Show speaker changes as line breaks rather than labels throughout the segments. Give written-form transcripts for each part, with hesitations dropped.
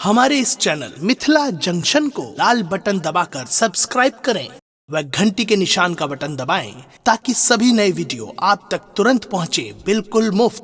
हमारे इस channel Mithila junction को लाल बटन दबाकर सब्सक्राइब करें व घंटी के निशान का बटन दबाएं ताकि सभी नए वीडियो आप तक तुरंत पहुंचे बिल्कुल मुफ्त।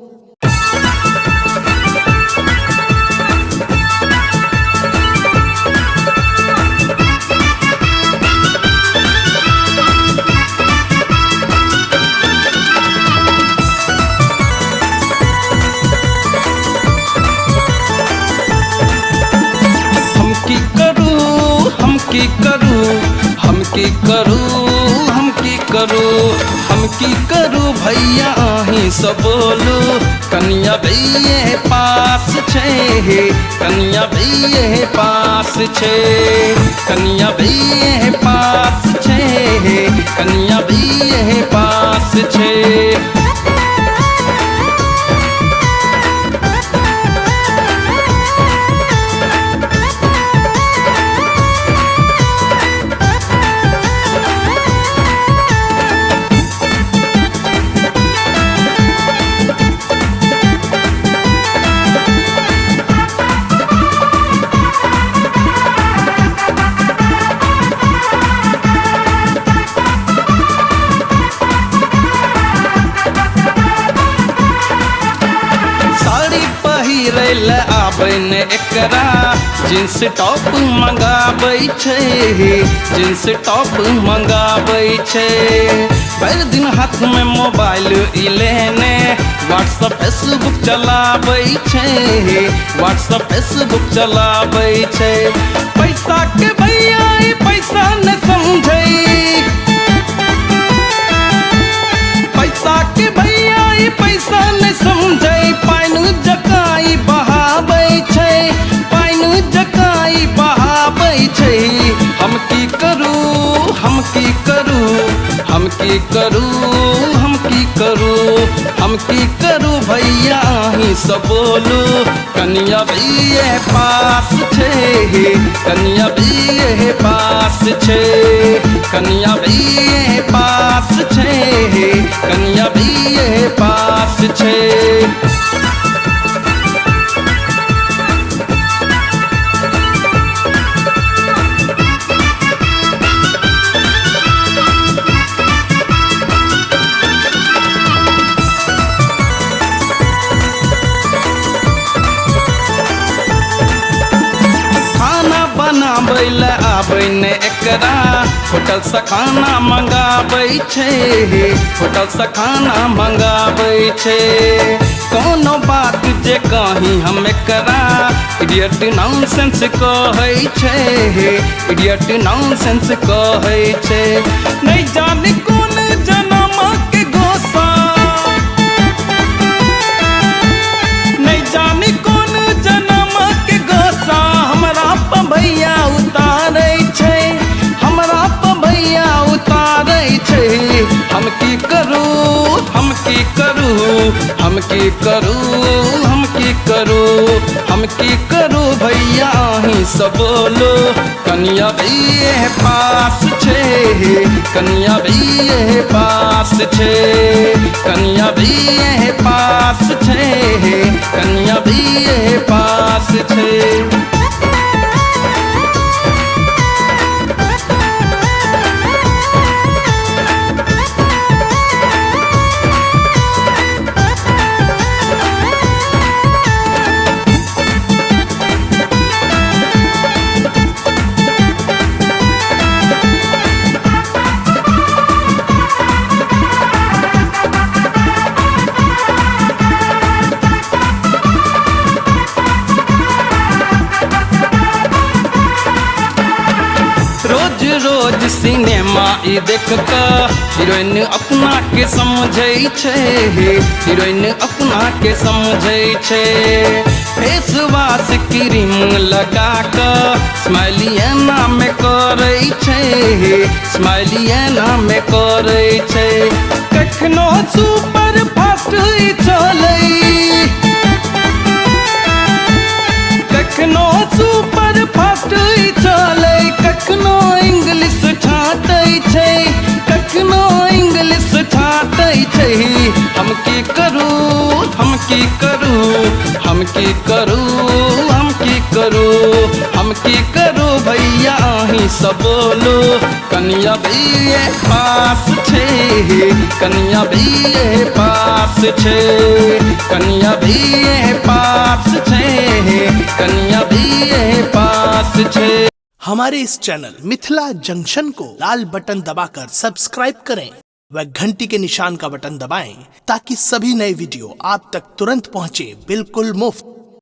हम की करू, हम की करू, हम की करू, हम की करू, हम की करू भैया अहीं सब बोलू। कनिया भैये पास छे, कनिया भैये पास छे, कनिया भैये पास छे, कनिया भैये पास छे। साड़ी पहिरै लए आबै ने एकरा, जींस टॉप मंगाबै छै, जींस टॉप मंगाबै छै। भरि दिन हाथ में मोबाइल ई लेने व्हाट्सअप फेसबुक चलाबै छै, व्हाट्सअप फेसबुक चलाबै छै। पैसा के भैया ई पैसा ने समझै, पैसा के भैया ई पैसा ने समझै। पानि जकाँ ई बहाबै छै, पानि जकाँ ई बहाबै छै। हम की करू, हम की करू, हम की करू, हम की करू, हम की करू भैया अहीं सब बोलू। कनिया भैये पास छे, कनिया भैये पास छे, कनिया भैये पास छे, कनिया भैये पास छे। खाना बनाबै लए आबै ने एकरा, होटल से खाना मंगाबै छै, होटल से खाना मंगाबै छै। कोनो बात जे कही हम एकरा, इडियट नॉनसेंस कहै छै, इडियट नॉनसेंस कहै छै। नहि जाने कोन जनम के गोसा, नहि जाने कोन जनम के गोसा, हमरा पर भैया उतारै छै, हमरा पर भैया उतारै छै। हम की करू, हम की करू, हम की करू, हम की करू, हम की करू भैया अहीं सब बोलू। कनिया भैये पास छे, कनिया भैये पास छे, कनिया भैये पास छे, कनिया भैये पास छे। रोज रोज सिनेमा ई देख क हीरोइन अपना के समझै छै, हीरोइन अपना के समझै छै। फेस वाश क्रीम लगा क स्माइली एना में करै छै, स्माइली एना में करै छै। कखनो सुपर फास्ट ई चलै, कखनो सुपर फास्ट ई चलै, कखनो इंग्लिश छाँटै छै, कखनो इंग्लिश छाँटै छै। हम की करू, हम की करू, हम की करू, हम की करू, की करू भैया अहीं सब बोलू। कनिया बीए पास छै, कनिया बीए पास छै, कनिया बीए पास छै, कनिया बीए पास छै।
हमारे इस चैनल मिथिला जंक्शन को लाल बटन दबाकर सब्सक्राइब करें व घंटी के निशान का बटन दबाएं ताकि सभी नए वीडियो आप तक तुरंत पहुंचे बिल्कुल मुफ्त।